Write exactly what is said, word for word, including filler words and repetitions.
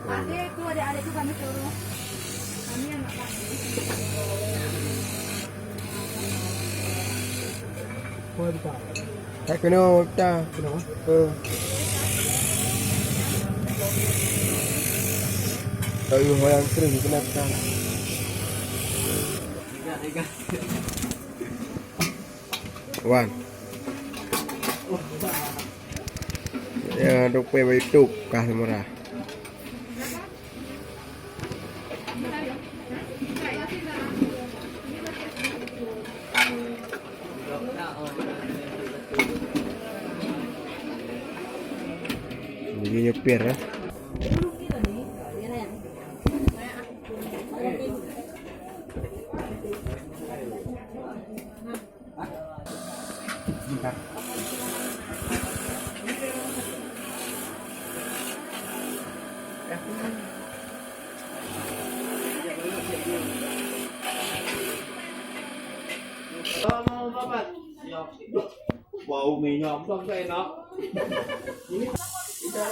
Adik tu, adik-adik tu kami suruh. Kami yang nak kasih. Tak kena pecah. Kena? Eh. Tak ada orang yang kering kena pecah. Wan. Ya, dok pe YouTube kah murah. Jadi nyepir ya. Sebentar. Bau minyak bukan enak. Ini kita